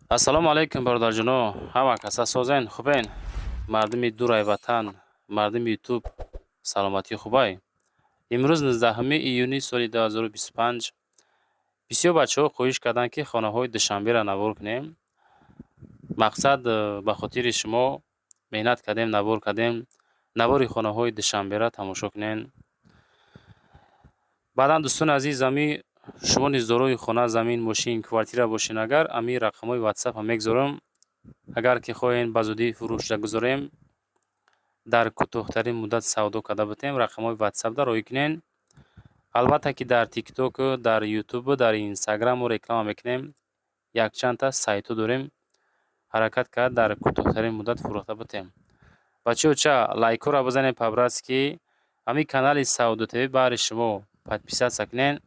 Ассалому алайкум, бародарҷоно, ҳама каса созен, хубен? Мардуми дурай ватан, мардуми Ютуб, саломатӣ хубай? Имрӯз 19 июни соли 2025. Бисёр бачаҳо хоҳиш карданд, ки хонаҳои Душанберо навор кунем. Мақсад, ба хотири шумо меҳнат кардем, навор кардем. Навори хонаҳои Душанберо тамошо кунен. Баъдан, дӯстони азиз, ами шумо низ дорои хона, замин, мошин, квартира бошен агар, ами рақамҳои Ватсапа мегузорам. Агар ки хоҳем, ба зудӣ фурӯшда гузорем, дар кӯтоҳтарин муддат савдо карда бутем, рақамҳои Ватсапда роҳӣ кунен. Албатта ки дар Тиктоку, дар Ютубу, дар Инстаграму реклама мекунем, якчандта сайтҳо дорем, ҳаракат кард дар кӯтоҳтарин муддат фурӯхта бутем. Бачаҳо, ча лайкҳоро бизанед по-братски, ҳамин канали Савдо ТВ баҳри шумо подписаться кунен,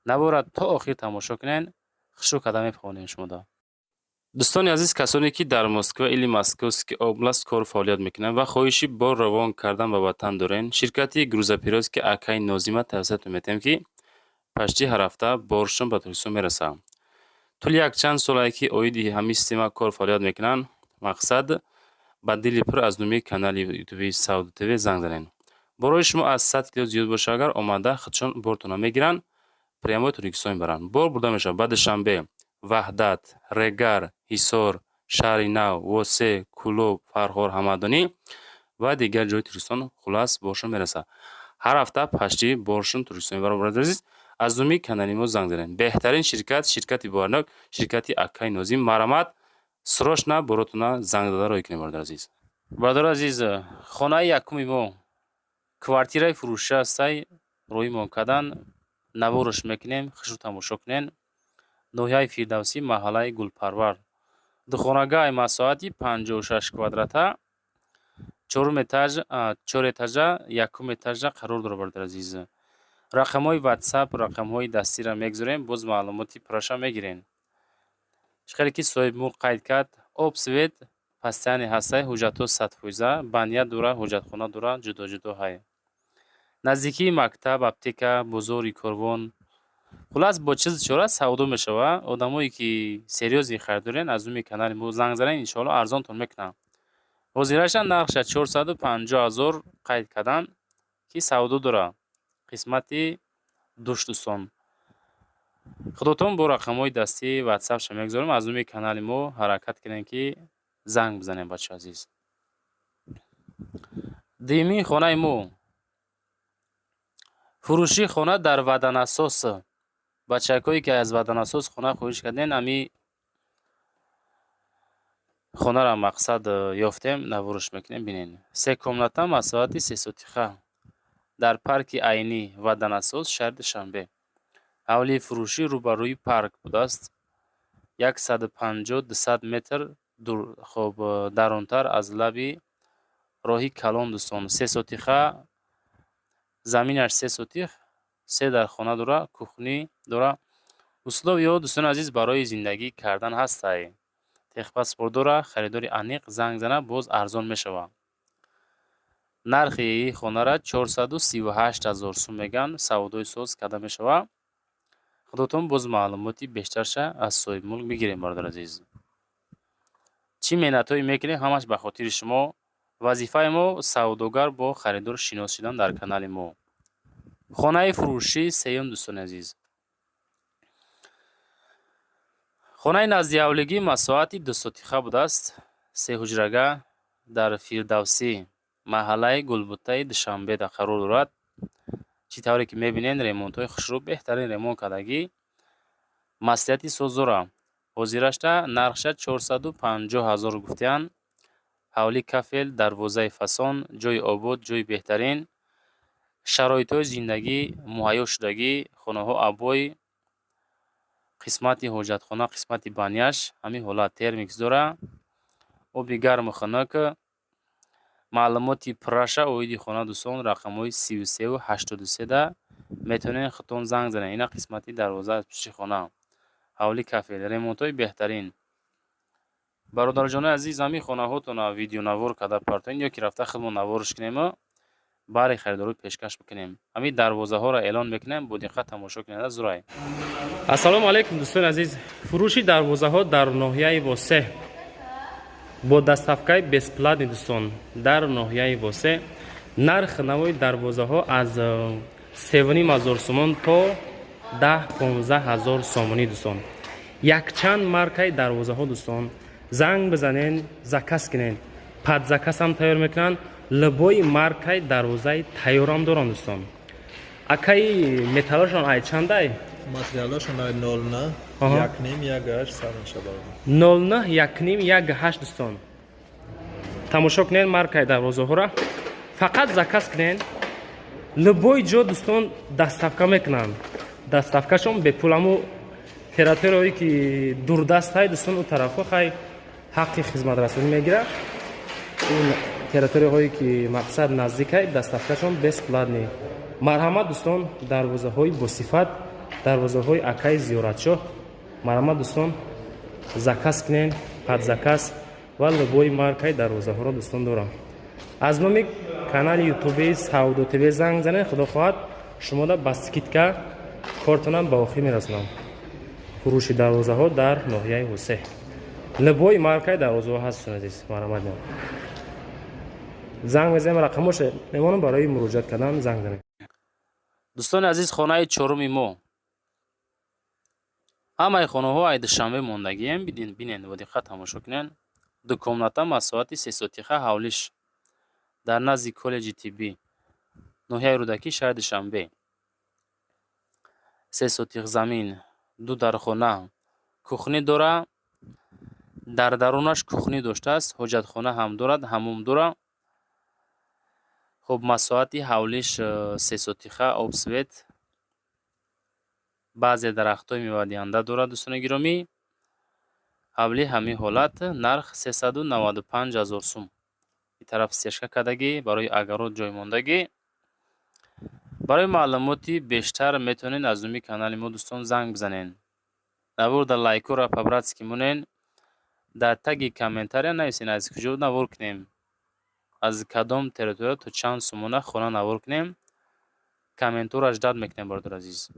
наворро то охир тамошо кунен, хушрӯ карда мефаҳмонем шумода. Дӯстони азиз, касоне ки дар Москва или Московский область кору фаъолият мекунанд ва хоҳиши бор равон кардан ба ватан дорен, ширкати грузоперевозки акаи Нозима тавсиятон метиҳем, ки почти ҳар ҳафта боршон ба Тоҷикистон мерасад. Тӯли якчанд солае ки оиди ҳамин система кору фаъолият мекунанд. Мақсад, ба дили пур аз номи канали Ютуби Савдо ТВ занг занед. Борои шумо аз 100 кило зиёд боша агар, омада худшон бортонро мегиранд, прямой Тоҷикистон мебаранд. Бор бурда мешавад ба Душанбе, Ваҳдат, Регар, Ҳисор, Шаҳри Нав, Восе, Кӯлоб, Фархор, Ҳамадонӣ ва дигар ҷойи Тоҷикистон. Хуллас, боршон мерасад. Ҳар ҳафта почти боршон Тоҷикистон мебаранд. Бародари азиз, аз номи канали мо занг занед. Беҳтарин ширкат, ширкати боварнок, ширкати акаи Нозим. Марҳамат, срочно боротона занг зада роҳӣ кунед, бародари азиз. Бародари азиз, хонаи якуми мо квартираи фурӯшӣ ҳастай, роҳимон кардан, навораш мекунем, хушрӯ тамошо кунен. Ноҳияи Фирдавсӣ, маҳаллаи Гулпарвар, духонагай масоҳати 56 квадрата, чорум этаж, чор этажа, якум этажа қарор дорад. Бародари азиз, рақамҳои Ватсап, рақамҳои дастиро мегузорем, боз маълумоти пурраша мегирем. Чӣ хеле ки соҳибмулк қайд кард, об, свет постоянный ҳастай, ҳуҷҷатҳо 100%, баня дора, ҳоҷатхона дора, ҷудо ҷудо ҳай. Наздикии мактаб, аптека, бозори Корвон. Хуллас, бо чиз чора савдо мешавад. Одамое ки серьёзный харидорен, аз номи канали мо занг занед, иншоалло, арзонтон мекунам. Ҳозираша нархша 450 000 қайд карданд, ки савдо дорад. Қисмати душ, дӯстон, худотон бо рақамҳои дастии Ватсапша мегузорем, аз номи канали мо ҳаракат кунем, ки занг бизанем, бачаҳо азиз. Дуюмин хонаи мо фурӯшии хона дар Ваданасос. Бачакҳое ки аз Ваданасос хона хоҳиш кардем, ами хонаро, мақсад, ёфтем, навораш мекунем, бинед. Се комната, масоҳати 3 сотиха, дар парки Айнӣ, Ваданасос, шаҳри Душанбе. Ҳавлии фурӯшӣ рӯбарӯи парк будааст, 150-200 метр дур, хоб, дарунтар аз лаби роҳи калон. Дӯстон, 3 сотиха, заминаш 3 сотих, се дархона дора, кухня дора, условия ҳо, дӯстони азиз, барои зиндагӣ кардан ҳастай. Техпаспорт дора. Харидори аниқ занг зана, боз арзон мешавад. Нархи хонара 438 000 сум мегӯянд, савдои соз карда мешавад. Худотон боз маълумоти бештарша аз соҳибмулк бигирем. Бародари азиз, чӣ меҳнатҳое мекунем, ҳамаш ба хотири шумо. Вазифаи мо савдогар бо харидор шинос шудан дар канали мо. Хонаи фурӯшии сеюм, дӯстони азиз, хонаи наздиҳавлигӣ, масоҳати 2 сотиха будааст, сеҳуҷрага, дар Фирдавсӣ, маҳаллаи Гулбутаи Душанбеда қарор дорад. Чӣ тавре ки мебинед, ремонтҳои хушрӯ, беҳтарин ремонт кардагӣ, маслиҳати соз дора. Ҳозирашта нархша 450 000 гуфтаянд. Ҳавли кафел, дарвозаи фасон, ҷойи обод, ҷойи беҳтарин, шароитҳои зиндагӣ муҳайё шудагӣ, хонаҳо обой, қисмати ҳоҷатхона, қисмати баняш ҳамин ҳолат, термикс дора, оби гарму хунук. Маълумоти пурраша оиди хона, дӯстон, рақамҳои 33-у 83-да метавонед худтон занг занед. Ина қисмати дарвоза аз пушти хона, ҳавли кафел, ремонтҳои беҳтарин. Бародарҷонои азиз, ҳамин хонаҳотонро видеонавор карда партоед ё ки рафта худмон наворш кунему. Баҳри харидорӣ пешкаш бикунем. Ҳамин дарвозаҳоро эълон мекунем, бо диққат тамошо кунед. Зурай. Ассалому алайкум, дӯстони азиз. Фурӯши дарвозаҳо дар ноҳияи Восе бо доставкаи бесплатный, дӯстон, дар ноҳияи Восе. Нарх навои дарвозаҳо аз 3500 сомон то 10-15 ҳазор сомонӣ, дӯстон. Якчанд маркаи дарвозаҳо, дӯстон. Занг бизанен, заказ кунен, под заказам тайёр мекунанд. Любой маркаи дарвозаи тайёрам доранд, дӯстон. Акаи, металлошон ай чандай? Материалошон ай 09, 1,5, 1,8 сар мешавад. 09, 1,5, 1,8. Дӯстон, тамошо кунед маркаи дарвозаҳоро. Фақат заказ кунен, любой ҷо, дӯстон, доставка мекунанд. Доставкашон бепул. Аму территорияое ки дурдастай, дӯстон, у тарафҳо хай ҳаққи хизматрасонӣ мегирад. Ин территорияҳое ки мақсад наздикай, доставкашон бесплатный. Марҳамат, дӯстон, дарвозаҳои босифат, дарвозаҳои акаи Зиёратшоҳ. Марҳамат, дӯстон, заказ кунен, под заказ ва любой маркаи дарвозаҳоро, дӯстон, дорам. Аз номи канали ютуби Савдо ТВ занг занед, худо хоҳад, шумода ба скидка кортонам ба охир мерасонам. Фурӯши дарвозаҳо дар ноҳияи Восе, любой маркаи дарвозаҳо ҳаст, азиз. Марҳамат, занг мезанем, рақамоша мемонам, барои муроҷиат кардан занг занед. Дӯстони азиз, хонаи чоруми мо. Ҳамаи хонаҳо ай Душанбе мондагием. Бинен, бо диққат тамошо кунен. Ду комната, масоҳати 3 сотиха, ҳавлиш дар назди коллеҷи тиббӣ, ноҳияи Рӯдакӣ, шаҳри Душанбе. 3 сотих замин, ду дархона, кухня дора. Дар дарунаш кухня доштааст, ҳоҷатхона ҳам дорад, ҳаммом дора. Хуб, масоҳати ҳавлиш 3 сотиха, об, свет, баъзе дарахтҳои мевадиҳанда дорад, дӯстони гиромӣ. Ҳавлӣ ҳамин ҳолат, нарх 395 000 сум. Ин тараф стяжка кардагӣ, барои огород ҷой мондагӣ. Барои маълумоти бештар метавонед аз номи канали мо, дӯстон, занг бизанед. Наворда лайкҳоро по-братски монед, дар таги комментария нависед, аз куҷо навор кунем, аз кадом территория, то чанд сомона хона навор кунем. Комментҳоро ждать мекунем, бародари азиз.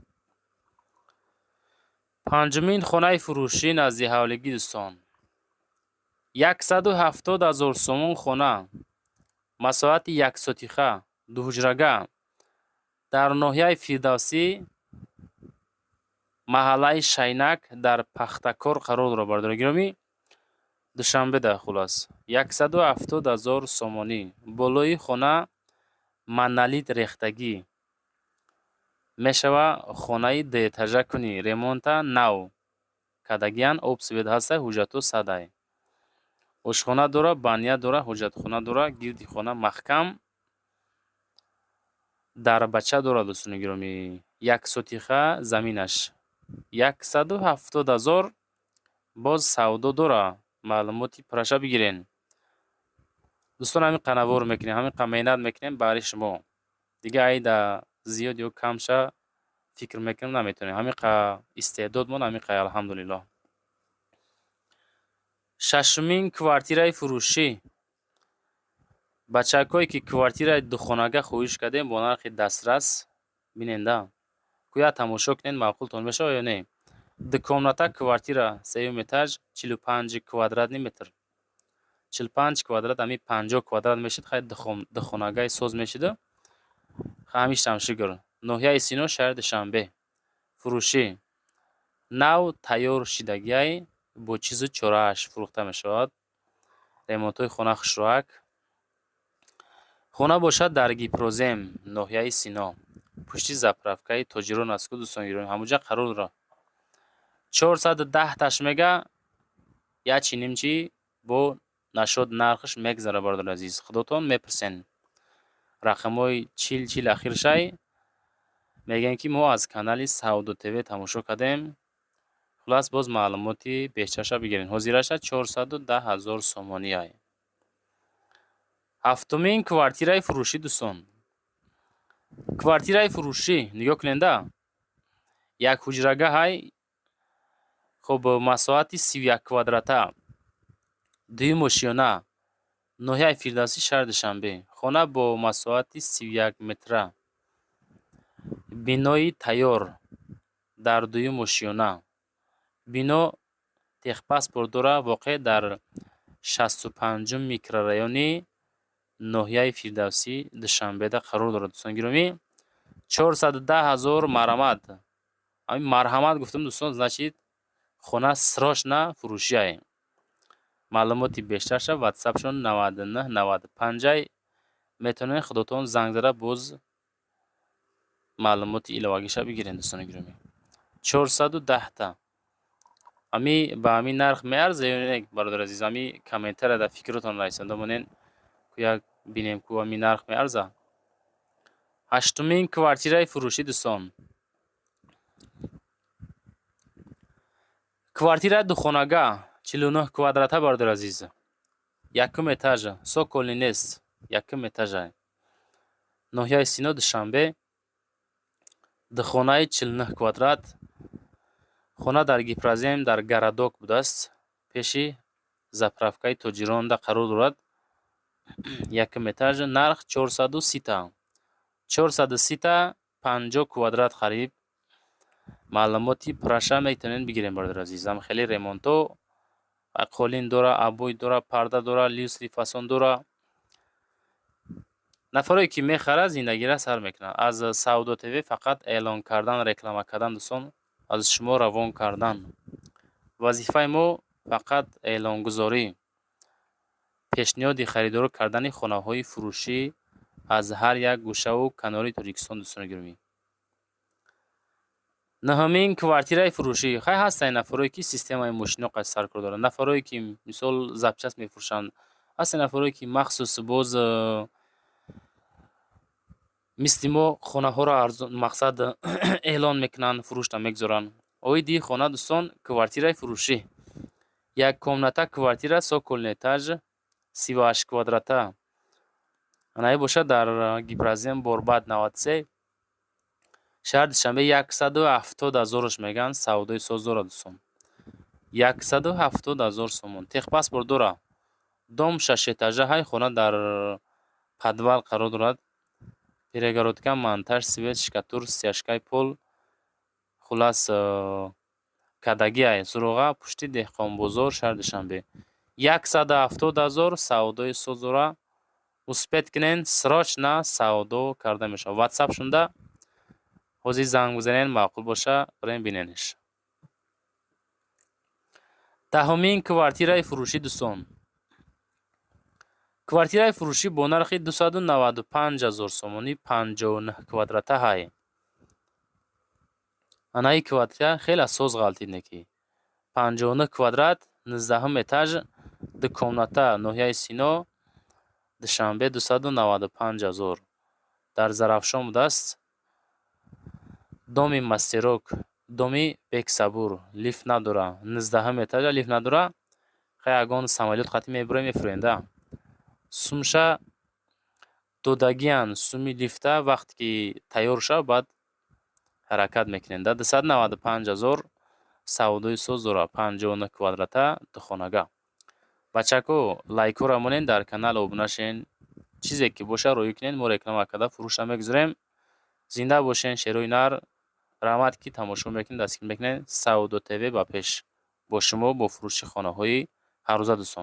Панҷумин хонаи фурӯшӣ назди ҳавлигӣ, дӯстон, 170 000 сомон хона, масоҳати 1 сотиха, дуҳуҷрага, дар ноҳияи Фирдавсӣ, маҳаллаи Шайнак, дар Пахтакор қарор дорад, бародари гиромӣ. Душанбеда. Хулос, 170 000 сомонӣ. Болои хона монолит рехтагӣ мешава. Хонаи дуэтажа кунӣ, ремонта нав кардагиян, об, свет ҳаста, ҳуҷҷатҳо садай. Ошхона дора, баня дора, ҳоҷатхона дора, гирди хона маҳкам, дарбача дорад, дӯстони гиромӣ. 1 сотиха заминаш 170 000. Боз савдо дора, маълумоти пурраша бигирен, дӯстон. Ҳамин қа навор мекунем, ҳамин қа меҳнат мекунем баҳри шумо. Дига айда зиёд ё камша фикр мекунем, наметавонем. Ҳамин қа истеъдодмон, ҳамин қа, алҳамдулиллоҳ. Шашумин квартираи фурӯшӣ. Бачакҳое ки квартираи духонага хоҳиш кардем, бо нархи дастрас. Биненда, гӯя тамошо кунед, маъқултон мешавад ё не. Дукомната квартира, сеюм этаж, 45 квадратный метр. 45 квадрат, ҳамин 50 квадрат мешид. Хай, духонагаи соз мешиду. Ҳамиштам шукр. Ноҳияи Сино, шаҳри Душанбе. Фурӯшӣ. Нав тайёр шидагиай, бо чизу чорааш фурӯхта мешавад. Ремонтҳои хона хушрӯак. Хона бошад дар Гипрозем, ноҳияи Сино, пушти заправкаи Тоҷирон аст ку, дӯстони гиромӣ, ҳамонҷа қарор дорад. 410 таш мега, ячи нимчи бо нашод нархаш мегзара, бародари азиз. Худотон мепурсен. Рақамҳои 40 40 ахиршай. Мегӯянд, ки мо аз канали Савдо ТВ тамошо кардем. Хулас, боз маълумоти бештарша бигирем. Ҳозираша 410 000 сомониай. Ҳафтумин квартираи фурӯшӣ, дӯстон. Квартираи фурӯшӣ, нигоҳ куненда. Як ҳуҷрага ҳай. Хуб, масоҳати 31 квадрата. Дуюм ошёна. Ноҳияи Фирдавсӣ, шаҳри Душанбе. Хона бо масоҳати 31 метра, бинои тайёр дар дуюм ошёна. Бино техпаспорт дора, воқеъ дар 65-ум микрорайони ноҳияи Фирдавсӣ, Душанбеда қарор дорад. Дӯстони гиромӣ, 410 000, марҳамат. Ҳамин марҳамат гуфтам, дӯстон, значит, хона срочно фурӯшиае. Маълумоти бештарша ватсапшон 99 95-ай, метавонед худотон занг зада, боз маълумоти иловагиша бигиред. Дӯстони гиромӣ, 410-та. Ами ба ҳамин нарх меарза ё не, бародари азиз? Ами комментария дар фикротон нависанда монед, як бинем, ку ҳамин нарх меарза. Ҳаштумин квартираи фурӯшӣ, дӯстон. Квартираи духонага, 49 квадрата, бародари азиз, якум этажа, цокольный нест, якум этажа, ноҳияи Сино, Душанбе. Духонаи 49 квадрат. Хона дар Гипрозем, дар городок будааст, пеши заправкаи Тоҷиронда қарор дорад. Якум этаж, нарх 430-та, 430-та, 50 квадрат қариб. Маълумоти пурраша метавонед бигирем, бародари азизам. Хеле ремонто, қолин дора, обой дора, парда дора, люстри фасон дора. Нафарое ки мехарад, зиндагиро сар мекунад. Аз Савдо ТВ фақат эълон кардан, реклама кардан, дӯстон, аз шумо равон кардан. Вазифаи мо фақат эълонгузорӣ, пешниҳоди харидорӣ кардани хонаҳои фурӯшӣ аз ҳар як гӯшаву канори Тоҷикистон. Дӯстони гиромӣ, нуҳумин квартираи фурӯшӣ. Хай, ҳастанд нафарое ки системаи мошино қад саркор доранд, нафарое ки, мисол, запчасть мефурӯшанд, ҳастанд нафарое ки махсус боз мисли мо хонаҳоро арзон, мақсад, эълон мекунанд, фурӯшта мегузоранд. Оиди хона, дӯстон, квартираи фурӯшӣ, як комната квартира, цокольный этаж, 38 квадрата. Анаи бошад дар Гипрозем, Борбад 93, шаҳри Душанбе. 170 000-ш мегӯянд, савдои соз дорад, дӯстон. 170 000 сомон. Техпаспорт дора. Дом шашэтажа ҳай, хона дар подвал қарор дорад. Перегородка, монтаж, свет, штукатур, стяжкаи пол, хулас, кадагиай. Суроға: пушти Деҳқонбозор, шаҳри Душанбе. 170 000, савдои соз дора. Успеть кунен, срочно савдо карда мешавад. Ватсап шунда ҳозир занг бизанед, маъқул боша, бирем биненеш. Даҳумин квартираи фурӯшӣ, дӯстон. Квартираи фурӯшӣ бо нархи 295 000 сомонӣ, 59 квадрата ҳай. Анаи квартира хеле соз ғалтид неки. 59 квадрат, 19-ум этаж, ду комната, ноҳияи Сино, Душанбе, 295 000. Дар Зарафшон будааст. Доми Мастерок, доми Бексабур, лифт надора, 19-ум этажа, лифт надора. Хай, ягон самолёт қатӣ мебурем, мефурем да. Сумша додагиян, суми лифта вақте ки тайёр шав, баъд ҳаракат мекунем да. 295 000, савдои соз дора, 59 квадрата, духонага. Бачако, лайкҳоро монед, дар канал обуна шен, чизе ки боша, роӣ кунед, мо реклама карда фурӯшта мегузорем. Зинда бошен, шерои нар. Раҳмат, ки тамошо мекунед, дастгирӣ мекунед. Савдо ТВ ба пеш, бо шумо, бо фурӯши хонаҳои ҳаррӯза, дӯстон.